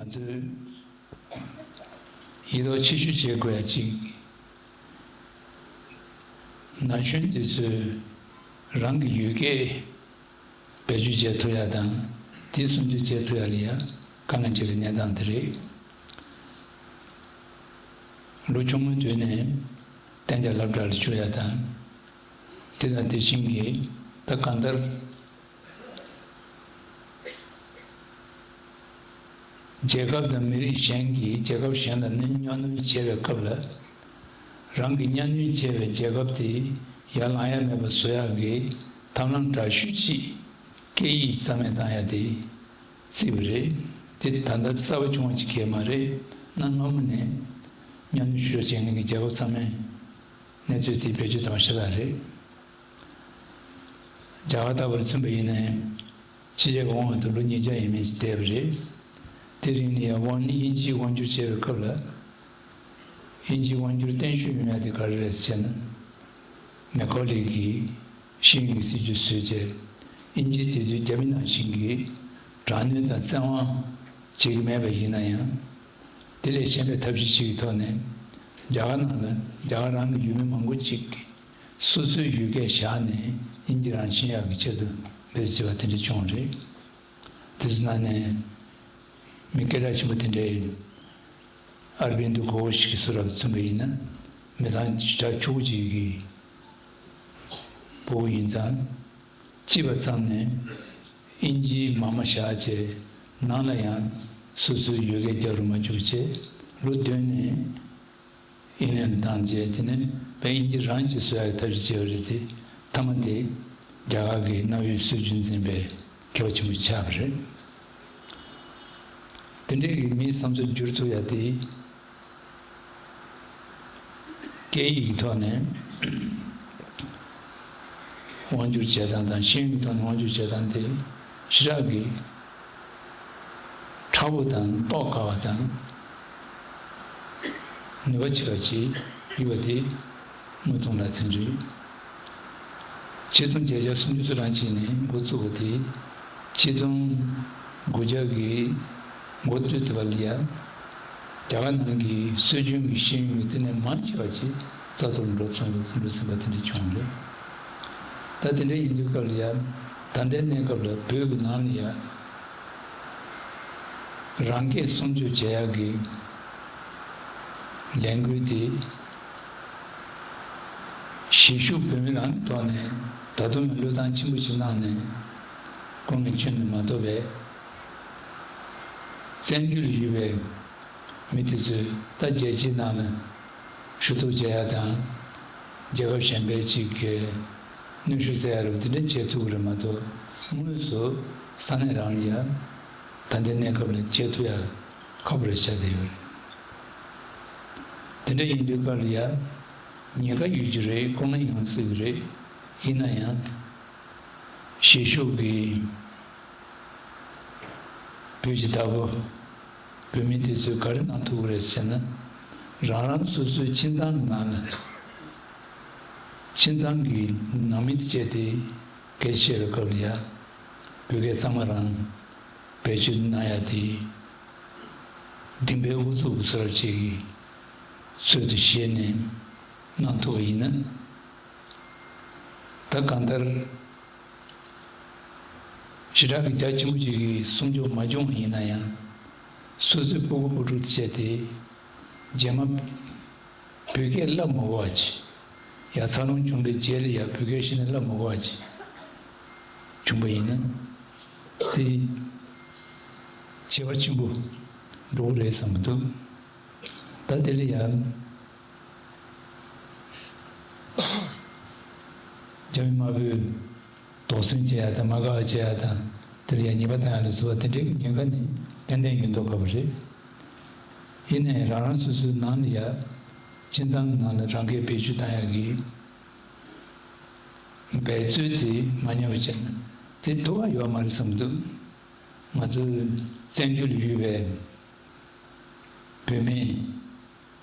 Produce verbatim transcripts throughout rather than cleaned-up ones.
ཚོས་ཡིད་རྟོན་ཆེ་ཤོས་བྱེད་དགོས་ཡ་གཅིག། ན་གཞོན་དེ་ཚོས་རང་གི་ཡུལ་སྐད་བེད་སྤྱོད་བྱེད་ཐུབ་ཡ་དང་། དེ་སྲུང་སྐྱོབ་བྱེད་ཐུབ་ཡ་ལ་ཡ་དཀའ་ངལ་འཕྲད་པའི་གནས་སྟངས་དེ་རེད། ལོ་ཆུང་ངུའི་དུས་ནས་གཏན་འཇགས་སློབ་གྲྭ་ལ་བཅུག་ཡ་དང་། དེ་དང་དེ་བཞིན་གྱི་ད་གང་ལྟར། རྒྱལ་ཁབ་དང་མི་རིགས་གཞན་གྱིས་རྒྱལ་ཁབ་གཞན་ལ་གནོད་གནོད་སྐྱོན་བྱས་པའི་སྐབས་ལ། རང་གི་གཉའ་གནོན་བྱས་པའི་རྒྱལ་ཁབ་དེ་ཡར་ལངས་ཡ་མེད་པ་བཟོ་ཡག་གི་ཐབས་ལམ་དྲག་ཤོས་ཅིག་སྐད་ཡིག་རྩ་མེད་བཏང་ཡ་དེ་བརྩིས་པ་རེད། དེ་ད་ལྟ་གསར་པ་བྱུང་བ་ཅིག་གས་མ་རེད། གནའ་སྔ་མོ་ནས་གཉའ་གནོན་ཤུགས་ཆེ་བྱེད་མཁན་གྱི་རྒྱལ་ཁབ་ཚང་མས་གནས་ཚུལ་དེ་བེད་སྤྱོད་བཏང་བ་ཤ་སྟག་རེད། རྒྱ་གར་ལྟ་བུར་མཚོན་པ་ཡིན་ན་ཡང་། ཕྱི་རྒྱལ་གྱི་དབང་བ་དུ་ལོ་ཉིས་བརྒྱ་ཡས་མས་ཅིག་བསྡད་པ་རེད། དེ་རིང་ནས་ཡང་དབང་དབྱིན་ཇིས་དབང་བསྒྱུར་བྱས་པའི་སྐབས་ལ། དབྱིན་ཇིའི་དབང་བསྒྱུར་བརྟན་ཤོས་ཡོང་ཡ་དེ་ག་རེ་རེད་ཟེར་ན། མེ་ཁོ་ལེ་གིས་ཤེས་ཡོན་གྱི་སྲིད་ཇུས་བཟོས་རྗེས། དབྱིན་ཇི་དེ་དུས་རྒྱ་མི་ནང་བཞིན་གྱི་དྲག་གནོན་དང་བཙན་དབང་བྱེད་ཀྱི་མེད་པ་ཡིན་ན་ཡང་། དེ་ལས་གཞན་པའི་ཐབས་ཤེས་ཤིག་གི་ཐོག་ནས། རྒྱ་གར་ནང་ལ་རྒྱ་གར་རང་གི་ཡུལ་མི་མང་པོ་ཅིག་གིས་སོ་སོའི་ཡུལ་སྐད་བཞག་ནས་དབྱིན་ཇི་རང་ཤེས་ཡག་གི་ཆེད་དུ་འབད་བརྩོན་བྱས་པ་དེ་འདྲ་བྱུང་བ་རེད། དེ་ཚོའི་ནང་ནས་མི་སྐད་གྲགས་ཆེན་པོ་དེ་འདྲའི་ཨར་བིན་དུ་གྷོ་ཤ་གི་བཟོ་འདྲ་མཚོན་པ་ཡིན་ན། མི་ཚང་ཞེ་དྲག་ཕྱུག་པོ་ཅིག་གི་བུ་ཡིན་ཙང་། སྐྱེས་པ་ཙམ་ནས་དབྱིན་ཇིའི་མ་མ་བཞག་བྱས། ནང་ལ་ཡང་སོ་སོའི་ཡུལ་སྐད་རྒྱག་རུ་མ་བཅུག་བྱས། ལོ་བདུན་ནས་ཨིན་ལན་བཏང་རྗེས། དེ་ནས་བན་དབྱིན་ཇི་རང་གིས་བཟོ་ཡག་གི་ཐབས་ཤེས་བྱས་པ་རེད་དེ། མཐའ་མ་དེ་རྒྱ་གར་གྱི་གནའ་བོའི་སྲོལ་རྒྱུན་འཛིན་པའི་མཁས་པ་ཆེན་པོ་ཆགས་པ་རེད། དེ་འདྲའི་གི་མིའི་བསམ་ཚུལ་བསྒྱུར་ཐུབ་ཡ་དེ། སྐད་ཡིག་གི་ཐོག་ནས་དབང་བསྒྱུར་བྱེད་སྟངས་དང་། ཤེས་ཡོན་གྱི་ཐོག་ནས་དབང་བསྒྱུར་བྱེད་སྟངས་དེ་ཞེ་དྲག་གི་ཕྲ་བོ་དང་རྟོགས་དཀའ་བ་དང་། ནུས་པ་ཆེ་བ་ཅིག་ཡོད་པ་དེ་དངོས་མཐོང་ལག་ཟིན་རེད། ཆིག་སྟོང་བརྒྱད་བརྒྱ་སུམ་ཅུ་སོ་གྲངས་ཅིག་ནས་འགོ་བཙུགས་པ་དེ། ཆིག་སྟོང་དགུ་བརྒྱ་གི་འགོ་སྟོད་དུ་བ་ལ་ཡ། རྒྱ་གར་ནང་གི་སྲོལ་རྒྱུན་གྱི་ཤེས་ཡོན་གྱི་སྟེང་ནས་མང་ཆེ་བ་ཅིག་རྩ་གཏོར་འགྲོ་སོང་འགྲོ་ཟིན་པ་དེ་འདྲ་བྱུང་རེད། ད་དེ་འདྲ་ཡིན་དུས་སྐབས་ལ་ཡ། ད་ལྟའི་གནས་སྐབས་ལ་བོད་ཀྱི་ནང་ལ་ཡ། རང་སྐད་སྲུང་སྐྱོབ་བྱེད་ཡག་གི་ལས་འགུལ་དེ། གཞིས་བཞུགས་བོད་མི་རང་གི་ཐོག་ནས་ད་དུང་ཡང་བློས་བཏང་ཆེན་པོ་ཞིག་གནང་ནས། སྐུ་ངལ་བསྐྱོན་ནས་མ་གཏོགས་པའི་བཙན་བྱོལ་ལ་ཡོད་པའི་མི་དེ་ཚོས་ད་རྒྱལ་སྤྱིའི་ནང་ལ་ཞུ་གཏུག་བྱེད་ཡ་དང་། རྒྱལ་ཁབ་གཞན་པའི་ཅིག་གི་གནོན་ཤུགས་སྩལ་ཡ་རུ་དེ་འདྲ་བྱེད་ཐུབ་ཀྱི་རེད་མ་གཏོགས། དངོས་སུ་ས་གནས་རང་ལ་ཡ། ད་ལྟའི་གནས་སྐབས་ལ་བྱེད་ཐུབ་ཡ་ཁག་པོ་རེད་ཆགས་བསྡད་ཡོད་རེད། དེ་འདྲ་ཡིན་དུས་སྐབས་ལ་ཡ། ཉེན་ཁ་ཡོད་ཀྱི་རེད། སྐུ་ངལ་ཡོང་སྲིད་ཀྱི་རེད། ཡིན་ན་ཡང་། གཞིས་བཞུགས་ཀྱི་བོད་ཀྱི་བདག་པོ། བོད་མི་དེ་ཚོས་ག་རེ་གནང་ཐུབ་ཀྱི་རེད་ཟེར་ན། རང་རང་སོ་སོའི་ཁྱིམ་ཚང་གི་ནང་ལ། ཁྱིམ་ཚང་གི་ནང་མི་དེ་བྱས་ཏེ་སྐད་ཆ་བཤད་པའི་སྐབས་ལ་ཡ། བོད་སྐད་གཙང་མ་རང་བེད་སྤྱོད་གནང་ཡ་དེ། འདིན་པའི་ཨུ་ཚུགས་ཀྱི་བཟོ་འདྲ་ཅིག་གི་ཚུལ་དུ་བཞེས་ནས་གནང་ཐུབ་པ་ཡིན་ན། ད་གང་ལྟར། ཞེ་དྲག་གི་རྒྱ་ཆེན་པོ་ཅིག་གི་སྲུང་སྐྱོབ་མ་བྱུང་བ་ཡིན་ན་ཡང་། སོ་སོའི་སྤུ་གུ་སྤུ་གྲོགས་བྱས་ཏེ། རྗེས་མ་བོད་སྐད་བསླབ་མ་དགོས་པ་ཅིག་ཡ། འཚར་ལོངས་བྱུང་པའི་རྗེས་ལ་ཡ་བོད་སྐད་གཞི་ནས་བསླབ་མ་དགོས་པ་ཅིག་བྱུང་པ་ཡིན་ན། དེ་བྱས་པ་ཆེན་པོ་འགྲོ་གི་རེད་བསམ་གྱི་འདུག་ད་དེ་ལ་ཡང་རྒྱ་མི་དམར་པོས་དོགས་ཟོན་བྱེད་ཡ་དང་། མ་དགའ་བ་བྱེད་ཡ་དང་། དེ་ལ་ཡང་ཉེས་པ་བཏང་ཡ་ལ་སོགས་པ་དེ་འདྲའི་ཉེན་ཁ་ནི་ཏན་ཏན་ཡོད་མདོག་ཁ་པོ་རེད། ཡིན་ནའི་རང་རང་སོ་སོའི་ནང་ལ་ཡ། ཁྱིམ་ཚང་གི་ནང་ལ་རང་སྐད་བེད་སྤྱོད་བཏང་ཡ་གི་འབད་རྩོལ་དེ་མ་ཉམས་པ་བྱས་ན་དེ་ཐུབ་པ་ཡོད་མ་རེད་བསམ་འདུག་ང་ཚོའི་བཙན་བྱོལ་ཡོད་པའི་བོད་མི།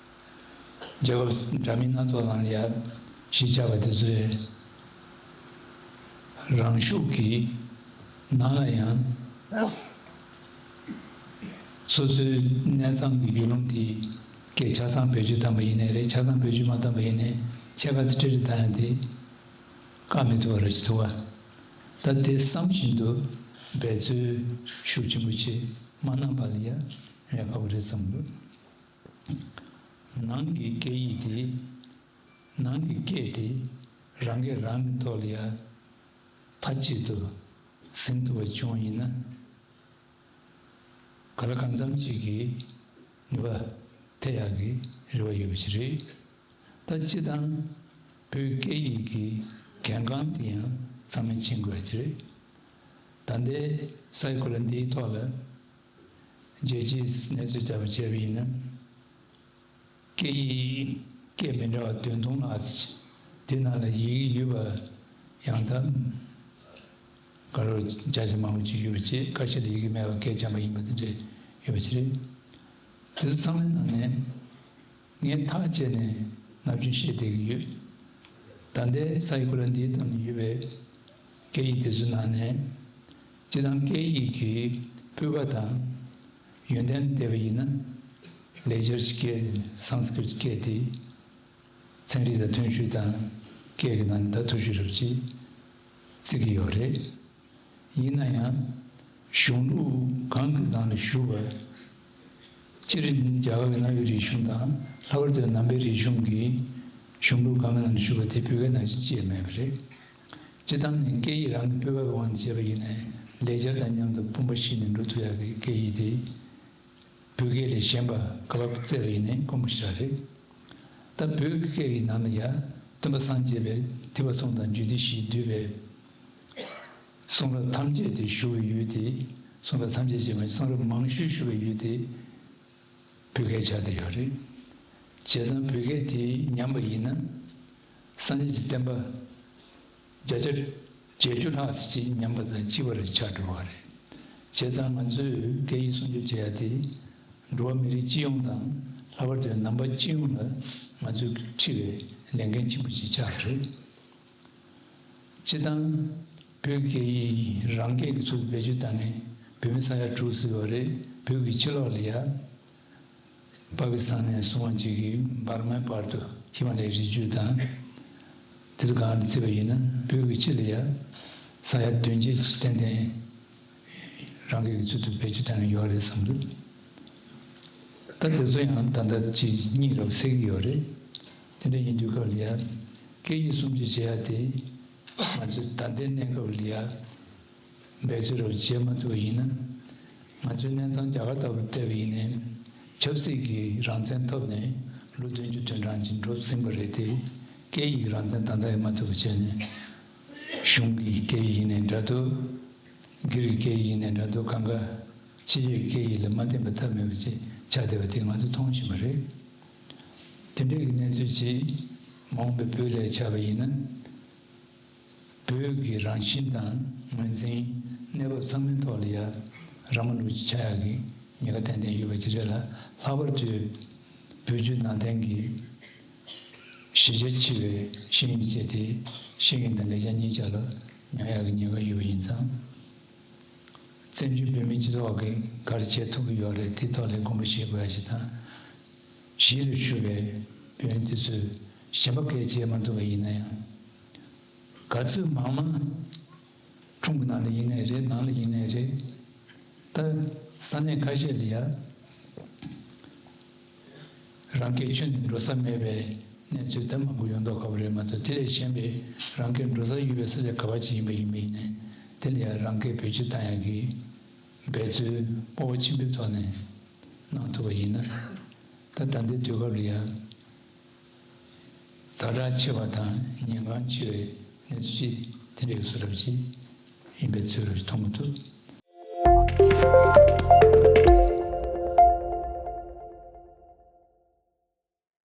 རྒྱལ་ཁབ་འདྲ་མིན་སྣ་ཚོགས་ནང་ལ་ཡ་གཞིས་ཆགས་པ་དེ་ཚོས་རང་ཤུགས་ཀྱིས་ནང་ལ་ཡང་ སོ་སོའི་གནས་ཚང་གི་ཡུལ་ལུང་དེའི་སྐད་ཆ་ཚང་བེད་སྤྱོད་བཏང་པ་ཡིན་ནའི་རེད། ཆ་ཚང་བེད་སྤྱོད་མ་བཏང་པ་ཡིན་ནའི་ཕྱེད་ཀ་ཙམ་ཁྲིད་རེ་བཏང་ཡང་དེ་བཀག་མི་ཐུབ་པ་རེད་ཅེས་ཐུག་པ། ད་དེ་བསམ་བཞིན་དུ་འབད་རྩོལ་ཤུགས་ཆེན་པོ་བྱེད་མ་གནང་པ་ལ་ཡ་ཡ་ཁག་པོ་རེད་བསམ་འདུག་ནང་གི་སྐད་ཡིག་དེ། ནང་གི་སྐད་དེ་རང་སྐད་རང་གི་ཐོག་ལ་ཡ་མཐའ་གཅིག་ཏུ་ཟིན་ཐུབ་པ་བྱུང་ཡིན་ན། ག་ལ་གང་འཚམ་ཅིག་གི་ནུས་པ་ཐེབས་ཡག་གི་རེ་བ་ཡོད་པ་ཞིག་རེད། ད་སྤྱིར་བཏང་བོད་སྐད་ཡིག་གི་གལ་འགངས་དེ་ཡང་ཚང་མས་མཁྱེན་དགོས་པ་ཞིག་རེད། ད་ལྟའི་ས་ཡི་གོ་ལ་འདིའི་ཐོག་ལ་རྒྱལ་སྤྱིའི་གནས་ཚུལ་ལྟ་བུ་བྱས་པ་ཡིན་ན། སྐད་ཡིག་སྐད་མི་འདྲ་བ་བདུན་སྟོང་ལྷག་ཙམ་དེ་ནང་ལ་ཡི་གེ་ཡོད་པ་ཡང་ད་ག་རེ་བརྒྱ་ཆ་མང་པོ་ཅིག་ཡོད་པ་བཅས། ཁ་ཤས་ལ་ཡི་གེ་མེད་པ་སྐད་འཇམ་པ་ཡིན་པ་དེ་འདྲས་ཡོད་པ་ཅིག་རེད། དེ་ཚོ་ཚང་མའི་ནང་ནས་ངས་ཐག་བཅད་ནས་ནམ་རྒྱུན་བཤད་བསྡད་ཀྱི་ཡོད། ད་ལྟའི་ས་ཡི་གོ་ལ་འདིའི་སྟེང་ལ་ཡོད་པའི་སྐད་ཡིག་དེ་ཚོའི་ནང་ནས་སྤྱིར་བཏང་སྐད་ཡིག་གི་སྤུས་ཀ་དང་ཡོན་ཏན་བལྟས་པ་ཡིན་ན། ལེགས་སྦྱར་གྱི་སྐད། སཾ་སྐྲྀཏ་སྐད་དེ་ཚན་རིག་དང་མཐུན་ཤོས་དང་སྐད་ཀྱི་ནང་ནས་ད་མཐོ་ཤོས་རབ་ཅིག་བརྩི་གི་ཡོད་རེད། ཡིན་ན་ཡང་གཞུང་ལུགས་གང་གི་ནང་ལ་ཞུགས་པ། སྤྱིར་རྒྱ་གར་གྱི་གནའ་བོའི་རིག་གཞུང་དང་ལྷག་པར་དུ་ནང་པའི་རིག་གཞུང་གི་གཞུང་ལུགས་གང་གི་ནང་ལ་ཞུགས་པ་དེ་བོད་སྐད་ནང་བཞིན་ཅིག་མེད་པ་རེད། སྤྱིར་བཏང་ནས་སྐད་ཡིག་རང་གི་སྤུས་ཀ་གི་དབང་དུ་བྱས་པ་ཡིན་ནའི་ལེགས་སྦྱར་དང་མཉམ་དུ་དཔུང་པ་བཤིག་ནས་འགྲོ་ཐུབ་ཡག་གི་སྐད་ཡིག་དེ། བོད་སྐད་ལས་གཞན་པ་ག་པར་བརྩིས་པ་ཡིན་ནའི་དཀོན་པོ་ཞེ་དྲག་རེད། ད་བོད་ཀྱི་སྐད་ཡིག་ནང་ལ་ཡ་སྟོན་པ་སངས་རྒྱས་པའི་ཐེག་པ་གསུམ་དང་རྒྱུད་སྡེ་བཞིས་བསྡུས་པའི་གསུང་རབ་ཐམས་ཅད་དེ་བཞུགས་པའི་ཡུལ་དེ། གསུང་རབ་ཐམས་ཅད་ཅེས་མ་གསུང་རབ་མང་ཤོས་བཞུགས་པའི་ཡུལ་དེ་བོད་སྐད་ཆགས་བསྡད་ཡོད་རེད། བྱས་ཙང་བོད་སྐད་དེ་ཉམས་པ་ཡིན་ན། སངས་རྒྱས་ཀྱི་བསྟན་པ་བརྒྱ་ཆ་བརྒྱད་ཅུ་ལྷག་ཙམ་ཅིག་ཉམས་པ་དང་བཅས་པ་རེ་ཆགས་འགྲོ་བ་རེད། བྱས་ཙང་ང་ཚོས་སྐད་ཡིག་སྲུང་སྐྱོབ་བྱེད་ཡ་དེ་འགྲོ་བ་མི་རིགས་སྤྱི་ཡོངས་དང་ལྷག་པར་དུ་ནང་པ་སྤྱི་ཡོངས་ལ་ང་ཚོས་འཁྲི་བའི་ལས་འགན་ཆེན་པོ་ཅིག་ཆགས་པ་རེད། སྤྱིར་བཏང་བོད་སྐད་ཡིག་རང་སྐད་ཀྱི་ཚུལ་དུ་བེད་སྤྱོད་བཏང་ནས་བོད་མི་ས་ཡ་དྲུག་ཟིན་པ་རེད། བོད་ཀྱི་ཕྱི་ལོགས་ལ་ཡ། པ་ཀི་སི་ཐན་ནས་བཟུང་བ་ཅིག་གིས་འབར་མའི་བར་དུ་ཧི་མ་ལའི་རི་རྒྱུད་དང་། དེ་ཚོ་གང་ལ་བརྩིས་པ་ཡིན་ན་བོད་ཀྱི་ཕྱི་ལ་ཡ་ས་ཡ་བདུན་བརྒྱད་ཅིག་ཏན་ཏན་རང་སྐད་ཀྱི་ཚུལ་དུ་བེད་སྤྱོད་བཏང་ཡོད་རེད་བསམ་འདུག་ད་དེ་ཚོ་ཡང་ད་ལྟ་ཅིག་གཉིས་རབ་གསལ་གྱི་ཡོད་རེད། དེ་འདྲ་ཡིན་དུས་སྐབས་ལ་ཡ་སྐད་ཡིག་སྲུང་སྐྱོབ་བྱེད་ཡ་དེ་ང་ཚོས་ད་ལྟའི་གནས་སྐབས་ལ་ཡ། འབད་རྩོལ་རབ་བྱེད་མ་ཐུབ་པ་ཡིན་ན། ང་ཚོའི་གནས་ཚང་རྒྱ་གར་ལྟ་བུར་བལྟས་པ་ཡིན་ནའི། ཆབ་སྲིད་ཀྱི་རང་བཙན་ཐོབ་ནས་ལོ་བདུན་ཅུ་དོན་གྲངས་ཅིག་འགྲོ་ཟིན་པ་རེད་དེ། སྐད་ཡིག་རང་བཙན་ད་ལྟ་ཡང་མ་ཐོབ་པ་བྱས་ནས། གཞུང་གི་སྐད་ཡིག་ཡིན་ནའི་འདྲ་འདུག་སྒེར་གྱི་སྐད་ཡིག་ཡིན་ནའི་འདྲ་འདུག་གང་ག་ཕྱི་རྒྱལ་གྱི་སྐད་ཡིག་ལ་མ་བརྟེན་པ་ཐབས་མེད་པ་ཅིག་ཆགས་བསྡད་པ་དེ་ང་ཚོས་མཐོང་བཞིན་པ་རེད། དེ་འདྲའི་གི་གནས་ཚུལ་ཅིག་མ་འོངས་པའི་བོད་ལ་ཆགས་པ་ཡིན་ན། བོད་ཀྱི་རང་བཞིན་དང་ངོས་འཛིན། གནས་བབ་ཚང་མའི་ཐོག་ལ་ཡ་རང་མ་ལུག་ཅིག་ཆགས་ཡག་གི་ཉེན་ཁ་ཏན་ཏན་ཡོད་པ་ཅིག་རེད་ལ། ལྷག་པར་དུ་བོད་བརྒྱུད་ནང་བསྟན་གྱི་གཞིས་ཆགས་ཆེ་བའི་ཤེས་ཡོན་ཅན་དེ་ཤེས་ཡོན་དང་ལེགས་སྦྱར་གཉིས་ཆ་ལ་ཉམས་ཡག་གི་ཉེན་ཁ་ཡོད་པ་ཡིན་ཙང་། བཙན་བྱོལ་བོད་མིའི་སྤྱི་ཚོགས་ཀྱིས་ག་རེ་བྱེད་ཐུབ་ཀྱི་ཡོད་རེད། དེ་ཐོག་ལ་དགོངས་པ་བཞེས་དགོས་ཡ་ཞིག་དང་། གཞིས་ལ་བཞུགས་པའི་བོད་མི་དེ་ཚོས་གཞན་པ་སྐད་བརྗེད་མ་ཐུབ་པ་ཡིན་ན་ཡང་། ག་ཚོད་མང་མང་ཁྲོམ་གྱི་ནང་ལ་ཡིན་ནའི་རེད། ནང་ལ་ཡིན་ནའི་རེད། ད་ས་གནས་ཁ་ཤས་ལ་ཡ། རང་སྐད་ཁྱོན་ནས་འགྲོ་ས་མེད་པའི་གནས་ཚུལ་ད་མང་པོ་ཡོང་མདོག་ཁ་པོ་རེད་མ་གཏོགས། དེ་ལས་གཞན་པའི་རང་སྐད་འགྲོ་ས་ཡོད་པའི་ས་ཆ་ག་བ་ཅིག་ཡིན་པ་ཡིན་པ་ཡིན་ནའི། དེ་ལ་ཡང་རང་སྐད་བེད་སྤྱོད་བཏང་ཡག་གི་འབད་རྩོལ་སྤོབས་པ་ཆེན་པོའི་ཐོག་ནས་གནང་ཐུབ་པ་ཡིན་ན། ད་ད་ལྟའི་དུས་སྐབས་ལ་ཡང་ཛ་དྲག་ཆེ་བ་དང་ཉེན་ཁ་ཆེ་བའི་གནས་ཚུལ་ཅིག་དེ་འདྲའི་བཟོ་འདྲ་ཅིག་ཡིན་པའི་ཚོད་འདྲ་ཅིག་མཐོང་གི་འདུག